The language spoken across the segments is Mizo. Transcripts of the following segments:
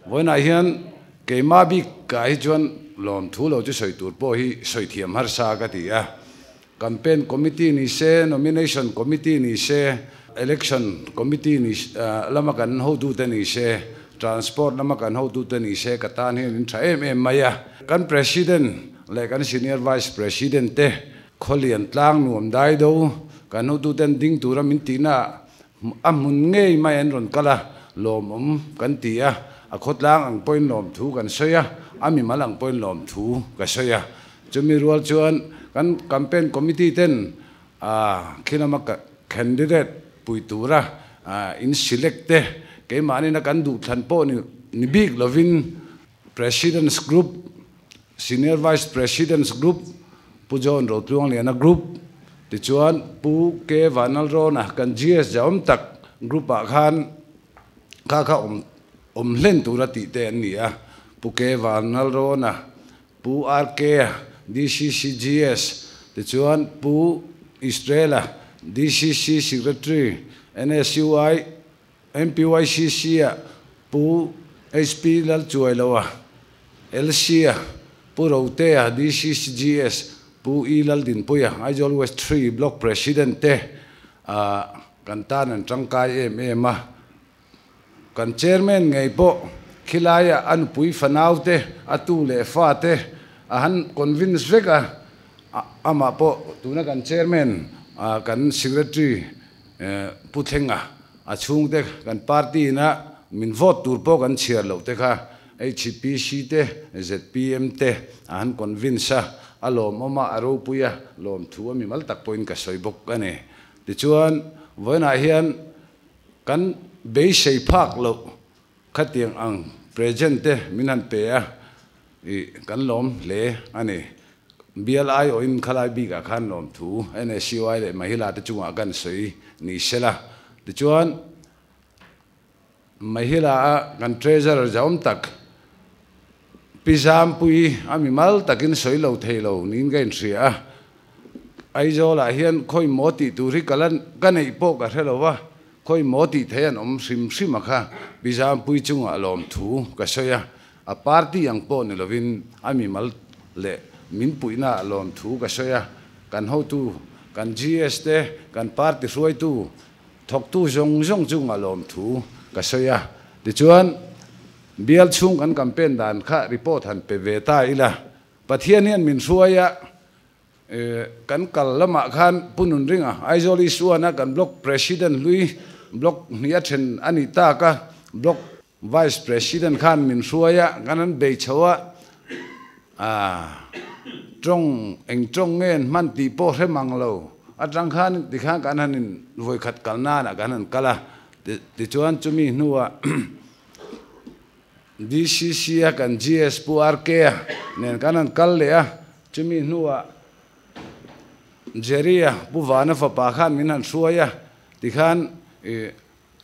Vawiinah hian keimah bik ah hi chuan lawmthu lo chu sawi tur pawh hi sawi thiam harsa ka ti a. Campaign Committee ni se, Nomination Committee ni se, Election Committee ni lama kan hotute ni se, Transport lama kan hotute ni se ka tan hian in tha em em mai a. Kan President leh kan Senior Vice President te Khawlian tlang nuam dai do kan hotuten ding tura min tihna a hmun ngei mai an rawn kal a, lawmawm kan ti a, a khawtlang ang pawhin lawmthu kan sawi a, a mimal ang pawhin lawmthu ka sawi a. Chumi rual chuan kan campaign committee ten khilama candidate pui tura in select te keimahni na kan duhthlan pawh ni bik lovin President's Group, Senior Vice President's Group, Pu John Rotluangliana Group, tichuan Pu K Vanlalrawna kan GS zahawm tak group ah khan kha kha awm awm hlen tura tih te an ni a, Pu K Vanlalrawna, Pu RK DCC GS, tichuan Pu Israel-a DCC Secretary, NSUI MPYCC-a Pu HP Lalchuailoa, LC-a Pu Rotea, DCCGS, Pu E Laldinpuia, Aizawl West 3 Block President te kan tan an tangkai em em a. Kan Chairman ngei pawh khilaia a nupui fanau te, a tu leh fa te a han convince vek a, amah pawh tuna kan Chairman kan Secretary Pu Thlenga a chhungte kan party ina min vote tur pawh kan chhiar loh te kha HPC te ZPM te a han convince a, a lawmawm a, a ropui a, lawmthu a mimal tak pawhin ka sawi bawk a ni. Tichuan, vawiinah hian kan beisei phak loh khatiang ang present te min han pe a, ih kan lawm hle a ni. Bial aiawhin khalai bikah khan lawmthu NSUI leh Mahila te chungah kan sawi ni sela. Tichuan, Mahila a kan Treasurer zahawm tak Pi Zampuii a mimal takin sawi lo thei lo niin ka inhria a. Aizawlah hian khawi maw tih tur hi ka la ka neih pawh ka hre lo va, khawi maw tih thei an awm hrim hrim a kha Pi Zampuii chungah lawmthu ka sawi a. A party ang pawh ni lovin a mimal leh min puihna lawmthu ka sawi a. Kan hotu, kan GS te, kan party hruaitu, Thawktu zawng zawng chungah lawmthu ka sawi a, tichuan bial chhung kan campaign dan kha report han pe ve ta ila, Pathian hian min hruai a, kan kal lamah khan Pu Nunringa, Aizawl East One-a kan Block President hlui, Block hnih a then a nih tak a, Block Vice President khan min hruai a, kan han bei chho a, tawng eng tawng nge an hman tih pawh hre mang lo atang khan tikhan kan han in vawikhat kal nanah kan han kal a, tichuan chumi hnuah DCC a kan GS Pu RK a nen kan han kal leh a, chumi hnuah Jerry a Pu Vana fapa khan min han hruai a, tikhan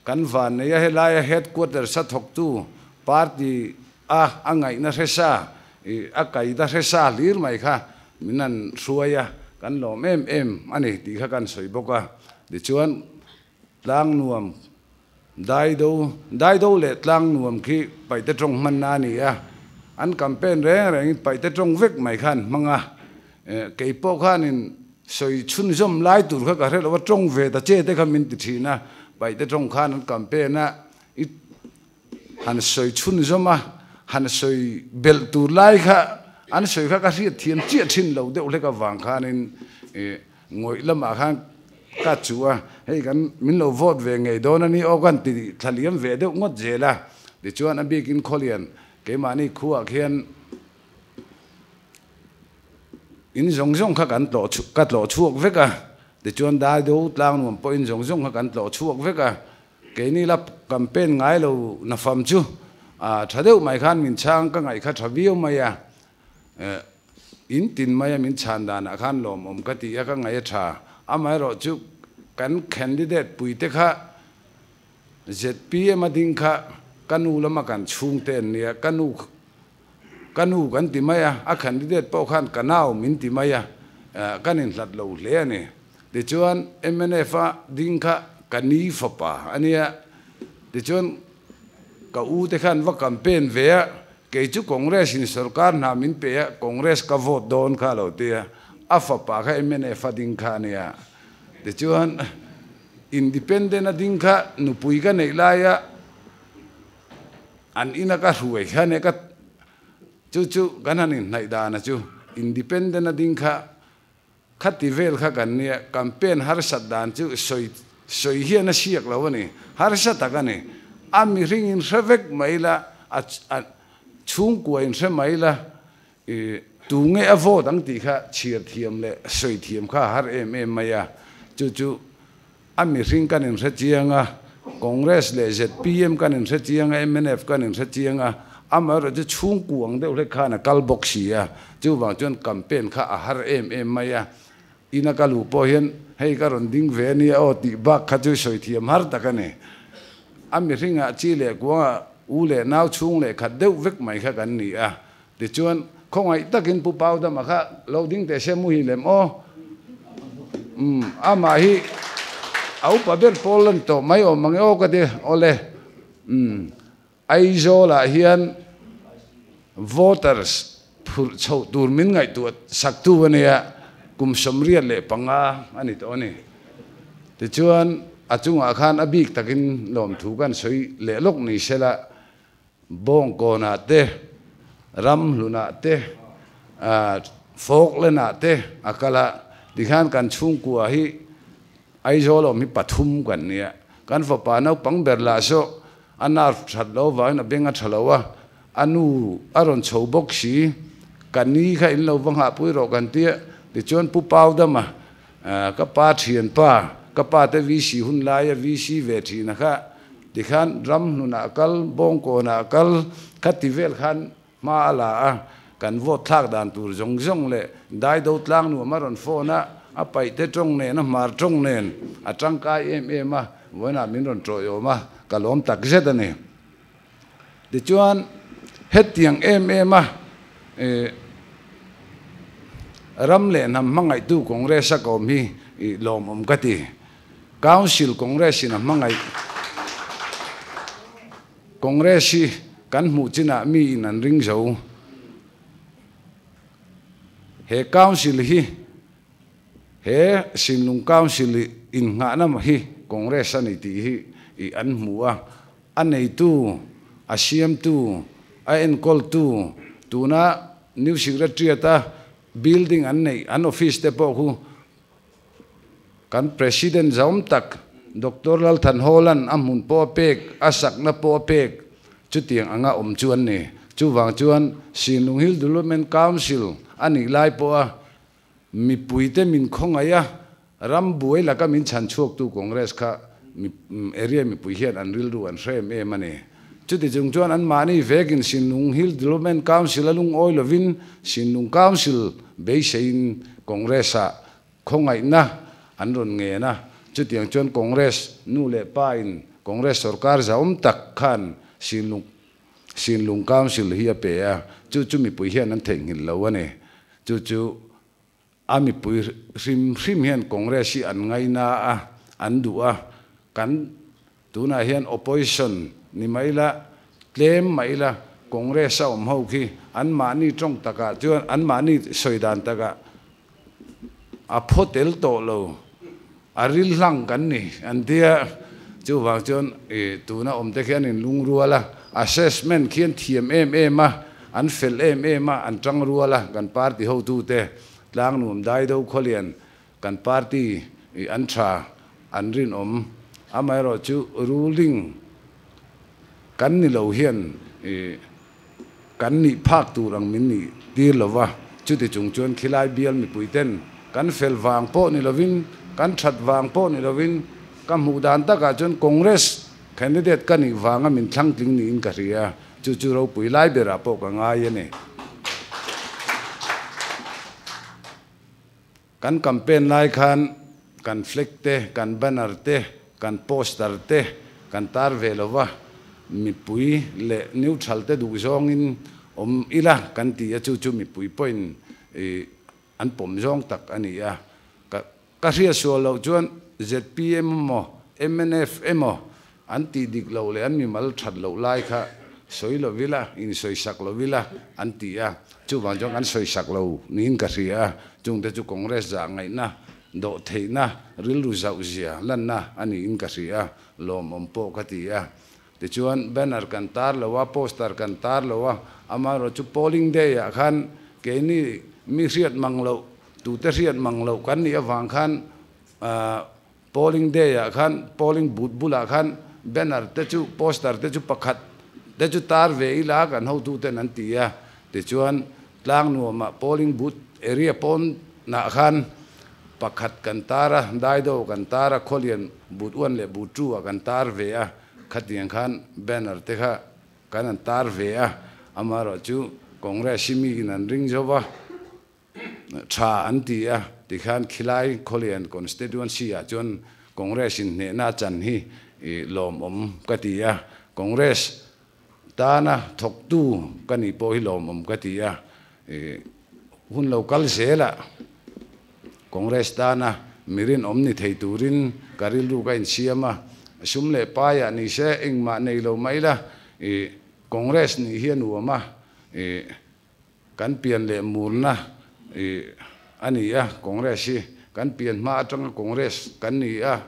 Kan vanneia helaia headquarters a thawktu party a a ngaihna hre sa, a kaida hre sa hlir mai kha min han hruai a, kan lawm em em a ni tih kha kan sawi bawk a. Tichuan, Tlangnuam Daido, Daido leh Tlangnuam khi Paihte tawng hmanna a ni a, an campaign reng rengin Paihte tawng vek mai kha an hmang a. Kei pawh khanin sawi chhunzawm lai tur kha ka hre lo a, tawng ve ta che te kha min ti thin a, Paihte tawng khan an campaign a, i han sawi chhunzawm a, han sawi belh tur lai kha an sawi kha ka hriat thiam chiah thin lo deuh hlek avang khanin ngawih lamah khan ka chuh a, hei kan min lo vote ve ngei dawn a ni aw ka han ti thla liam ve deuh ngawt zel a, tichuan a bikin Khawlian keimahni khuaah khian In zawng zawng kha kan tlawh ka tlawh chhuak vek a, tichuan Daido Tlangnuam pawh in zawng zawng kha kan tlawh chhuak vek a, keini la campaign ngai lo nafam chu a tha deuh mai khan min chhang ka ngaih kha tha viau mai a, in tin mai a min chhan danah khan lawmawm ka ti a ka ngaih a tha, amaherawh chu kan candidate puite kha ZPM a ding kha ka nu lama kan chhungte an nia, ka nu Ka nu kan ti mai a, a candidate pawh khan ka nau min ti mai a, kan inhlat lo hle a ni. Tichuan mnf a ding kha ka ni fapa a nia. Tichuan Ka u te khan va campaign ve a, kei chu Congress in sorkar hna min pe a, Congress ka vote dawn kha a lo ti a, a fapa kha mnf a ding kha a nia. Tichuan Independent a ding kha nupui ka neih laia an ina ka hruai kha nia ka chu chu kan han inhnaih dana chu Independent a ding kha Khati vel kha kan nia, campaign harsat dan chu sawi sawi hian a siak lo a ni, harsa tak a ni. A mihring in hre vek mai la, a a chhungkua in hre mai la, i tu nge a vote ang tih kha chhiar thiam leh sawi thiam kha a har em em mai a, chu chu a mihring kan in hre chiang a, Congress leh zpm kan in hre chiang a, mnf kan in hre chiang a, amaherawh chu chhungkua ang deuh hlek khan a kal bawk si a, chuvang chuan campaign kha a har em em mai a, ina ka luh pawh hian hei ka rawn ding ve ania aw tih bak kha chu sawi thiam har tak a ni. A mihringah chi leh kuangah u leh nau chhung leh khat deuh vek mai kha kan ni a, Tichuan, khawngaih takin Pu Paudama kha lo ding teh se muhi lem aw. Umm, amah hi a upa ber pawl lan tawh mai awm ang e aw ka ti. Awle, umm, Aizawlah hian voters phurh chhoh tur min ngaihtuah saktu a nia, kum 85 a ni tawh a ni. Tichuan, a chungah khan a bik takin lawmthu kan sawi leh lawk ni sela, Bawngkawnah te, Ramhlunah te, Falkland-ah te a kal a, tikhian kan chhungkua hi Aizawl awm hi pathum kan nia. Kan fapa naupang ber lah saw a nerve that lo vangin a beng a tha lo a, a nu a rawn chho bawk si, ka ni kha in lo va nghahpui rawh kan tia, tichuan Pu Paudama Ka pa thianpa, ka pa te VC hun laia VC ve thina kha tikhan ram hnunah kal, bawngkawnah kal kha ti vel khan hma a la a, kan vote thlak dan tur zawng zawng leh daido tlang nuam a rawn phone a, a paihte tawng nen a hmar tawng nen a tangkai em em a, vawiinah min rawn tawihawm a, ka lawm tak zet a ni. Tichuan, hetiang em em a ram leh hnam hmangaihtu Congress a kawm hi lawmawm ka ti. Council Congress in a hmangaih Congress hi kan hmuh chinah mi in an ring zo. He Council hi he Sinlung Council innghahna hi Congress a ni tih hi an hmu a. A neitu, a siamtu, a enkawltu, tuna New Secretariat-a building an neih, an office te pawh khu kan President zahawm tak Doctor Lalthan Hawla'n a hmun pawh a pek, a sakna pawh a pek, chutiang anga awm chu an ni. Chuvang chuan Sinlung Hill Development Council a nih lai pawha Mipuite min khawngaih a, ram buai laka min chhan chhuaktu Congress kha area mipui hian an rilru an hre em em a ni. Chuti chung chuan anmahni vekin Sinlung Hill Development Council a lungawi lovin Sinlung Council beiseiin Congress-ah khawngaihna an rawn ngen a. Chutiang chuan Congress nu leh pa in Congress sorkar zahawm tak khan Sinlung Sinlung Council hi a pe a, chu chu mipui hian an theihnghilh lo a ni. Chu chu a mipui hrim hrim hian Congress hi an ngaina a, an duh a, kan tunah hian opposition ni mai la, tlem mai la, Congress a awm ho khi anmahni tawng takah chuan anmahni sawi dan takah a phaw tel tawh lo, a ril hlang kan ni an ti a, chuvang chuan i tuna awm te khi an inlungrual a, assessment khi an thiam em em a, an fel em em a, an tang rual a, kan party hotute Tlangnuam Daido Khawlian kan party i an tha, an rinawm, amaherawh chu ruling kan ni lo hian i Kan nih phak tur ang min nih tir lo va, chuti chung chuan khilai bial mipui ten kan fel vang pawh ni lovin, kan that vang pawh ni lovin, ka hmuh dan takah chuan Congress candidate ka nih vanga min thlangtling niin ka hria, chu chu ropui lai berah pawh ka ngai a ni. Kan campaign lai khan kan flag te, kan banner te, kan poster te kan tar ve lo va, mipui leh neutral te duh zawngin awm ila kan ti a, chu chu mipui pawhin an pawm zawng tak a ni a. Ka hriatsual loh chuan zpm emaw mnf emaw. an tih dik loh leh an mimal that loh lai kha sawi lo ila, insawisak lo ila an ti a, chuvang chuan kan sawisak lo niin ka hria a, chungte chu Congress zah ngaihna, dawhtheihna, rilru zauh zia lanna a niin ka hria a, lawmawm pawh ka ti a. Tichuan banner kan tar lo a, poster kan tar lo a, amaherawhchu polling day ah khan keini mi hriat mang loh, tute hriat mang loh kan nih avang khan Polling day ah khan polling booth bulah khan banner te chu poster te chu pakhat te chu tar ve ila kan hotu ten an ti a, tichuan tlang nuamah polling booth area pawn nah khan pakhat kan tar a, daido kan tar a, khawlian booth one leh booth two ah kan tar ve a, khatiang khan banner te kha kan an tar ve a, amaherawhchu Congress hi mi in an ring zo va. Tha an ti a, tikhan khilai Khawlian constituency ah chuan Congress in hnehna a chan hi lawmawm ka ti a, Congress tana thawktu ka nih pawh hi lawmawm ka ti a, hun lo kal zelah Congress tana mi rinawm ni thei turin ka rilru ka insiam a, sum leh paiah ni se engmah nei lo mai la, Congress nih hi a nuam a. Kan pian leh murna i a ni a, Congress hi kan pian hma atanga Congress kan ni a,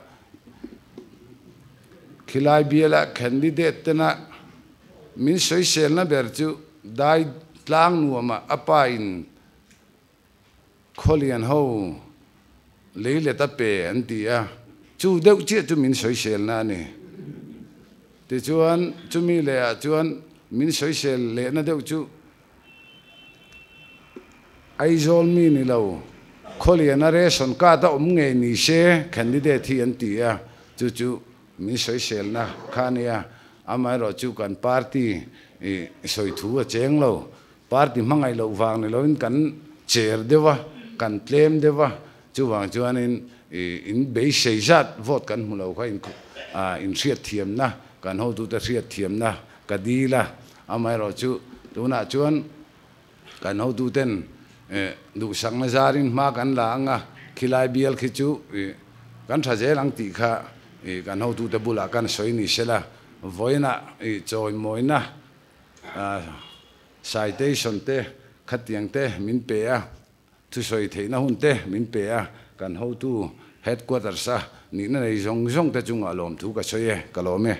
khilai biala candidate tena min sawiselna ber chu dai tlang nuamah a pa in khawlian ho lei let a pe an ti a, chu deuh chiah chu min sawiselna a ni. Tichuan chumi lehah chuan min sawisel lehna deuh chu Aizawl mi ni lo, Khawliana ration card a awm ngei ni se candidate hi an ti a, chu chu min sawiselna kha a nia. Amaherawhchu kan party i sawi thu a cheng lo, party hmangaih loh vang ni loin kan cher deuh a, kan tlem deuh a, chuvang chuanin i in beisei zat vote kan hmu lo kha in inhriatthiamna, kan hotute hriatthiamna ka dil a, amaherawhchu tunah chuan Kan hotuten duhsakna zarin hma kan la ang a, khilai bial khi chu kan tha zel ang tih kha kan hotute bulah kan sawi ni sela, vawiinah chawimawina citation te khatiang te min pe a, thusawi theihna hun te min pe a, kan hotu headquarters a nihna nei zawng zawng te chungah lawmthu ka sawi e, ka lawm e.